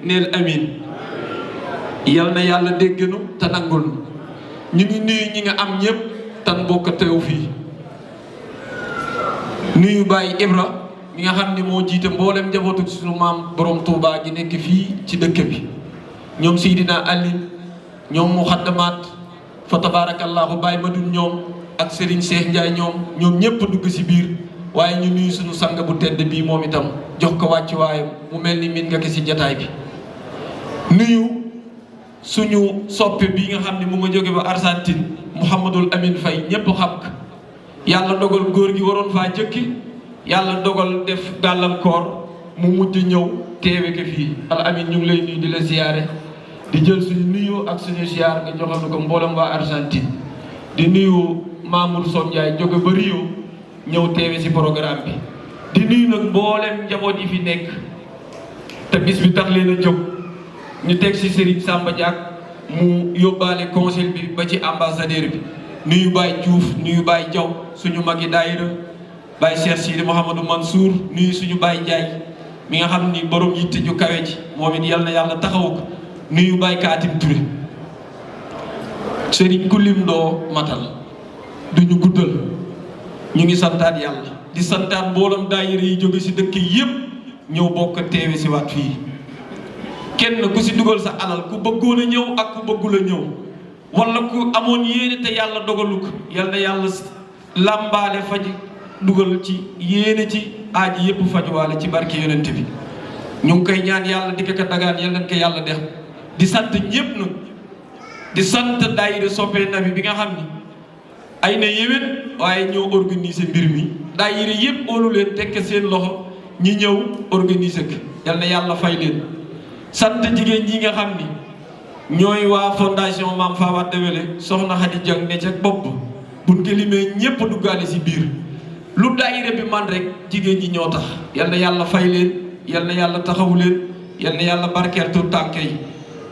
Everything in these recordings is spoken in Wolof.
neel amin. yal na yàlla déggnu te nangul ñu ngi nuyu ñi nga am ñëpp tan bokk teew fii nuyu Baye Ibra mi nga xam ne moo jiite mboolem njabootu suñu maam borom Touba gi nekk fii ci dëkk bi ñoom Seydina Ali ñoom muxaddamaat fa tabarakallahu Baye Madoune ñoom ak Serigne Cheikh Ndiaye ñoom ñëpp dugg si biir waaye ñu nuyu suñu sang bu tedd bii moom itam jox ko wàcc waaye mu mel ni min nga ko si jataay bi nuyu suñu soppe bi nga xam ne mu nga jóge ba Argentine Mouhamadul Amin Faye ñëpp xam ko yàlla dogal góor gi waroon faa jëkki yàlla dogal def gàllankoor mu mujj ñëw teewe ko fii al amin ñu ngi lay nuyu di la ziyaare di jël suñu nuyoo ak suñu ziyaar nga joxal ko mboolem waa Argentine di nuyu Mamour Son Ndiaye jóge ba Rio ñëw teewe si programme bi di nuyu nag mboolem njaboot yi fi nekk te bis bi tax leen a jóg ñu teg si Serigne Samba Diak mu yóbbaale conseil bi ba ci ambassadeur bi nuyu Baye Diouf nuyu Baye Diaw suñu magi daayira Baye Cheikh Sidi Mouhamadou Mansour nuyu suñu Baye Ndiaye mi nga xam ni borom yitte ju kawe ji moom it yal na yàlla taxawu ko nuyu Baye Katim Touré Serigne ku lim doo matal duñu guddal ñu ngi santaat yàlla di santaat mboolem daayira yi jóge si dëkk yépp ñëw bokk teewe si waat fii kenn ku si dugal sa alal ku bëggoon a ñëw ak ku bëggul a ñëw wala ku amoon yéene te yàlla dogalu ko yal na yàlla làmbaale faj dugal ci yéene ci aaji yépp fajuwaale ci barke yonent bi ñu ngi koy ñaan yàlla di ko dagaan yal nañ ko yàlla def di sant ñépp nag di sant daayira soppee nabi bi nga xam ni ay na yéwén waaye ñëw organiser mbir mi daayira yépp óolu leen tekk seen loxo ñi ñëw organiser ko yal na yàlla fay leen sant jigéen ñi nga xam ni ñooy waa fondation Mame Fawade Wele soxna Khady Dieng ne ca bopp buñ ko limee ñépp duggaale si biir lu daayira bi man rek jigéen ñi ñoo tax yal na yàlla fay leen yal na yàlla taxawu leen yal na yàlla barkeel tur tànk yi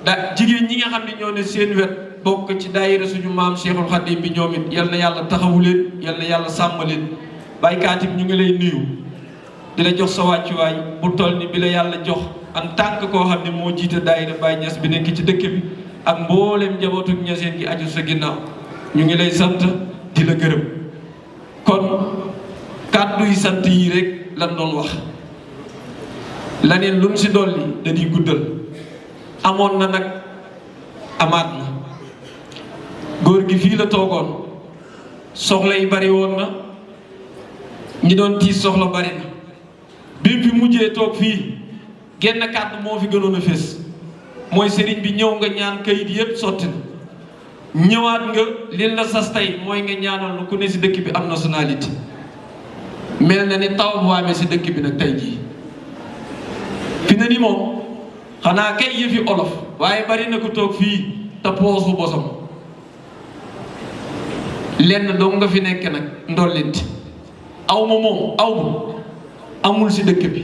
da jigéen ñi nga xam ne ñoo ne seen wet bokk ci daayira suñu maam Cheikhul Khadim bi ñoom it yal na yàlla taxawu leen yal na yàlla sàmm leen baykat ñu ngi lay nuyu di la jox sa wàccuwaay bu toll ni bi la yàlla jox en tant que koo xam ne moo jiite daayira Baye Niass bi nekk ci dëkk bi ak mboolem njabootu ñaseen gi aju sa ginnaaw ñu ngi lay sant di la gërëm kon kàddu yi sant yi rek lan doon wax laneen lu mu si dolli dañuy guddal amoon na nag amaat na góor gi fii la toogoon soxla yi bari woon na ñi doon tiis soxla bari na bi mu fi mujjee toog fii genn kàddu moo fi gënoon a fés mooy sëriñ bi ñëw nga ñaan kayit yépp sotti na ñëwaat nga li la sas tey mooy nga ñaanal nu ku ne si dëkk bi am nationalité mel na ni taw waame si dëkk bi nag tey jii fi na ni moom xanaa kay yëfi olof waaye bari na ko toog fii te poosu bosam lenn doo nga fi nekk nag ndollinti aw ma moom aw ma amul si dëkk bi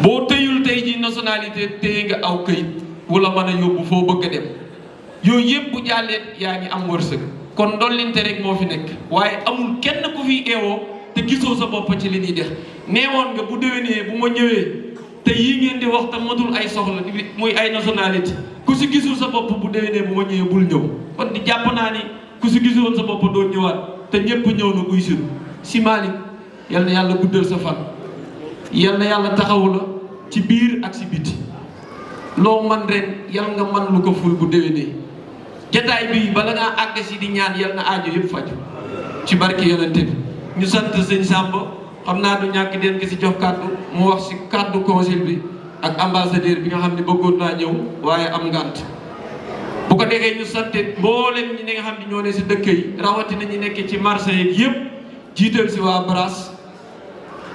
boo tëyul tey ji nationalité téye nga aw këyit wala mën a yóbbu foo bëgg a dem yooyu yëpp bu jàllee yaa ngi am wërsëg kon ndollinte rek moo fi nekk waaye amul kenn ku fi eewoo te gisoo sa bopp ci li ñuy def neewoon nga bu déwénee bu ma ñëwee te yii ngeen di wax te matul ay soxla muy ay nationalité ku si gisul sa bopp bu déwénee bu ma ñëwee bul ñëw kon di jàpp naa ni ku si gisuloon sa bopp doo ñëwaat te ñëpp ñëw na uy sunu si Malick yal na yàlla guddal sa fan yal na yàlla taxawu la ci biir ak si biti loo man ren yal nga man lu ko ful bu déwénee jataay bi bala ngaa àgg si di ñaan yal na aajo yëpp faju ci barke yonente bi ñu sant sëñ Samba xam naa du ñàkk den ki si jox kàddu mu wax si kàddu conseil bi ak ambassadeur bi nga xam ne bëggoon naa ñëw waaye am ngànt bu ko defee ñu sante mboolem ñi nga xam ne ñoo ne si dëkk yi rawatina ñi nekk ci marché yi yëpp jiital si waa Brass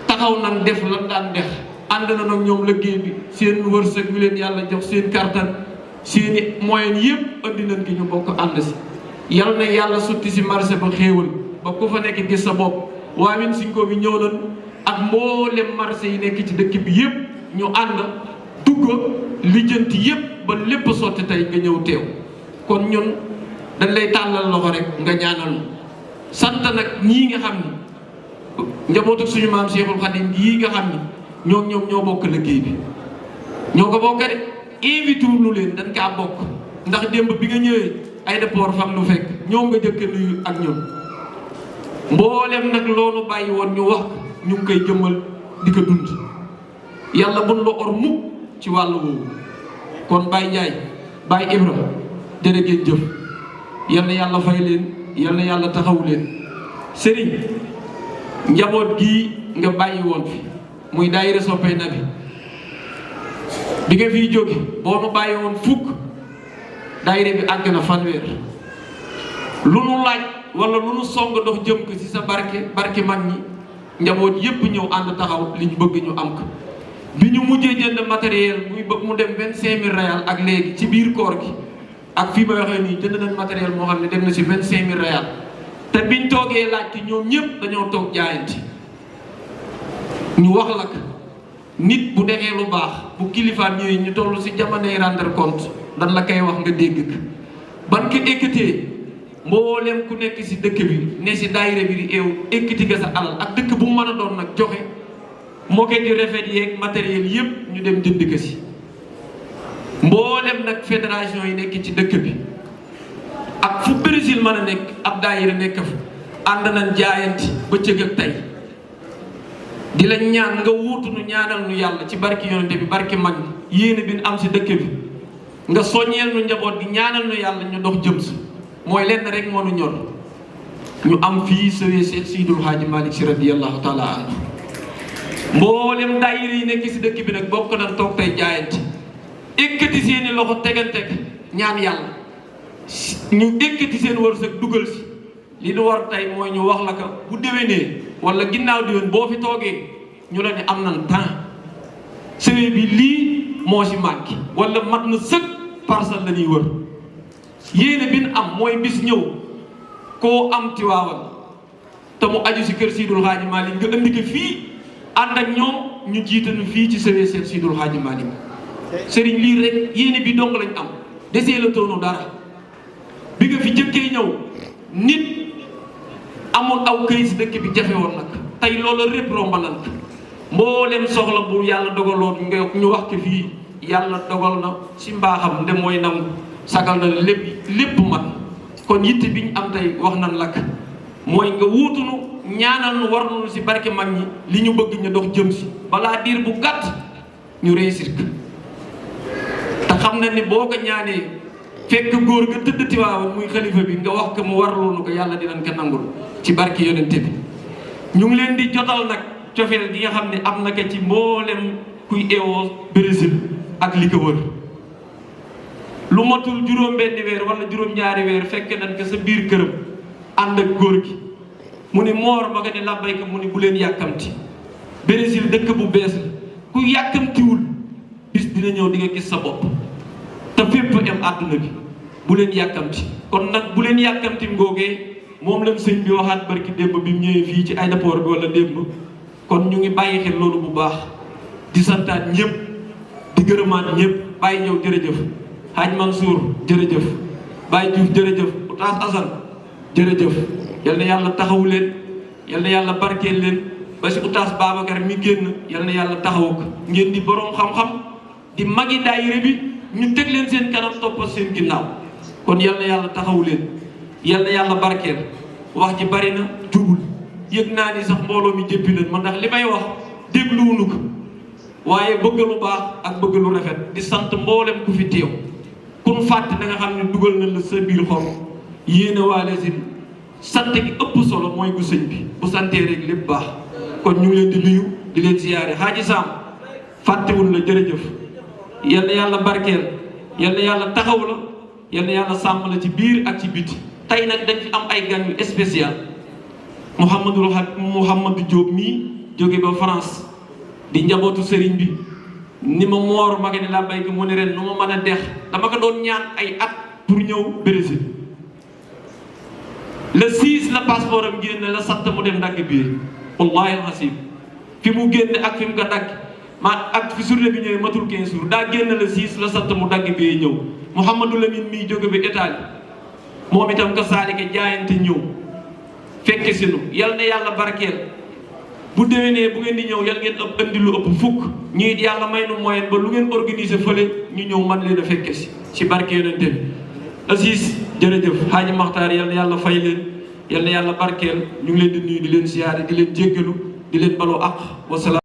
taxaw nan def lan daan def ànd na nag ñoom liggéey bi seen wërsëg mi leen yàlla jox seen kartan seeni moyen yëpp andi nañ ki ñu bokk ànd si yal na yàlla sutti si marché ba xéewal ba ku fa nekk gis sa bopp waa Win Sinko bi ñëw nañ ak mboolem marché yi nekk ci dëkk bi yëpp ñu ànd dugg lijjanti yëpp ba lépp sotti tey nga ñëw teew kon ñun dañ lay tàllal loxo rek nga ñaanal sant nag ñii nga xam ni njabootu suñu maam Cheikhul Khadim yii nga xam ni ñoom ñoo bokk liggéey bi ñoo ko bokk de invité wu leen dañ kaa bokk ndax démb bi nga ñëwee aéroport fam lu fekk ñoom nga jëkke nuyu ak ñun mboolem nag loolu bàyyi woon ñu wax ñu ngi koy jëmmal di ko dund yàlla bun la or mukk ci wàllu woowu kon Baye Ndiaye Baye Ibra jërë ngeen jëf yal na yàlla fay leen yal na yàlla taxawu leen sëriñ njaboot gii nga bàyyi woon fi muy daayira soppay nabi bi nga fiy jóge boo nu bàyyi woon fukk daayira bi àgg na fanweer lu nu laaj wala lu nu song dox jëm ko ci sa barke mag ñi njaboot yépp ñëw ànd taxaw li ñu bëgg ñu am ko bi ñu mujjee jënd matériel muy bëgg mu dem 25000 réal ak léegi ci biir koor gi ak fii may waxee nii jënd nañ matériel moo xam ne dem na ci 25000 réal te biñ toogee laaj ki ñoom ñëpp dañoo toog jaayante ñu wax la ko nit bu defee lu baax bu kilifaam ñëwee ñu toll ci jamonoy rendre compte dan la koy wax nga dégg ko ban ko ekkatee mboolem ku nekk ci dëkk bi ne ci daayira bi di eew ekkati nga sa alal ak dëkk bu mu mën a doon nag joxe moo koy di rafet yeeg matériel yëpp ñu dem jënd ko ci mboolem nag fédération yi nekk ci dëkk bi ak fu Brésil mën a nekk ab daayira nekk fa ànd nañ jaayanti bëccëg ak tey di la ñaan nga wuutu nu ñaanal nu yàlla ci barki yonente bi barki mag ñi yéene bi am ci dëkk bi nga soññeel nu njaboot gi ñaanal nu yàlla ñu dox jëm si mooy lenn rek moo nu ñor ñu am fii sëwee Seex Seydul Haaji Malick Si radiyallahu taala anhu mboolem daayira yi nekk ci dëkk bi nag bokk nañ toog tey jaayante ekkati seeni loxo tegante ñaan yàlla ñu ekkati seen wërsëg dugal si li nu war tey mooy ñu wax la ko bu déwénee wala ginnaaw déwén boo fi toogee ñu la ne am nañ temps sëwee bi lii moo ci manqué wala mat na sëkk parcelle la ñuy wër yéene bi nu am mooy bis ñëw koo am Tiwaawan te mu aju ci kër Seydul Haaji Malick nga indi ko fii ànd ak ñoom ñu jiitanu fii ci sëwee Seex Seydul Haaji Malick sëriñ lii rek yéene bi dong lañ am desee la toonu dara bi nga fi jëkkee ñëw nit amul aw këy si dëkk bi jafe woon nag tey loolu répp rombalan mboolem soxla bu yàlla dogaloon ñu wax ko fii yàlla dogal na si mbaaxam nde mooy nam sagal na lépp man kon yitte bi ñu am tey wax nan lakk mooy nga wuutunu ñaanal nu war nu si barke mag ñi li ñu bëgg ñu dox jëm si balaa diir bu gàtt ñu réussir ko te xam na ni boo ko ñaanee fekk góor ga tëdd Tiwaawan muy xalifa bi nga wax ko mu warloo nu ko yàlla dinañ ko nangul ci barke yonente bi ñu ngi leen di jotal nag cofeel gi nga xam ne am na ko ci mboolem kuy eewoo Brésil ak li ko wër lu matul juróom-benni weer wala juróom-ñaari weer fekk nañ ko sa biir këram ànd ak góor gi mu ni moor ba nga ne labbayka mu ni bu leen yàkkamti Brésil dëkk bu bees la ku yàkkamtiwul bis dina ñëw di nga gis sa bopp te fépp am àdduna bi bu leen yàkkamti kon nag bu leen yàkkamti ngoogee moom lañ sëñ bi waxaat barki démb bi mu ñëwee fii ci aéroport bi wala démb kon ñu ngi bàyyi xel loolu bu baax di santaat ñëpp di gërëmaat ñëpp bàyyi ñëw jërëjëf Hadj Mansour jërëjëf Baye Diouf jërëjëf Oustaz Assane jërëjëf yal na yàlla taxawu leen yal na yàlla barkeel leen ba si Oustaz Babacar mi génn yal na yàlla taxawu ko ngeen di borom xam-xam di magi daayira bi ñu teg leen seen kanam toppat seen ginnaaw kon yal na yàlla taxawu leen yal na yàlla barkeel wax ji bari na jubul yëg naa ni sax mbooloo mi jëppi nañ ma ndax li may wax dégluwunu ko waaye bëgg lu baax ak bëgg lu rafet di sant mboolem ku fi teew kun fàtte da nga xam ne dugal na la sa biir xol yéene waale si sant gi ëpp solo mooy gu sëñ bi bu santee rek lépp baax kon ñu ngi leen di nuyu di leen ziyaare Haaji Sam fàttewul la jërëjëf yal na yàlla barkeel yal na yàlla taxaw la yal na yàlla sàmm la ci biir ak ci biti tey nag dañ fi am ay gan yu spécial Mouhamadou Diop mii jóge ba France di njabootu sëriñ bi ni ma moor ma ne la béykat mu ne ren nu ma mën a dex dama ko doon ñaan ay at pour ñëw Brésil le 6 la passeport am génn la 7 mu dem dagg biir wallahi alxasim fi mu génn ak fi mu ko dagg ma ak fi journée bi ñëwee matul 15 jours daa génn le 6 la 7 mu dagg biir ñëw Mouhamadou Lamine mii jóge bi Italie moom itam ko saalike jaayante ñëw fekke sinu yal na yàlla barkeel bu déwénee bu ngeen di ñëw yal ngeen ëpp indi lu ëpp fukk ñuy yàlla may nu moyen ba lu ngeen organiser fële ñu ñëw man leen a fekke si barke yonente bi. Aziz jërëjëf Hadji Makhtar yal na yàlla fay leen yal na yàlla barkeel ñu ngi leen di nuyu di leen siyaare di leen jéggalu di leen baloo ak wasalaam.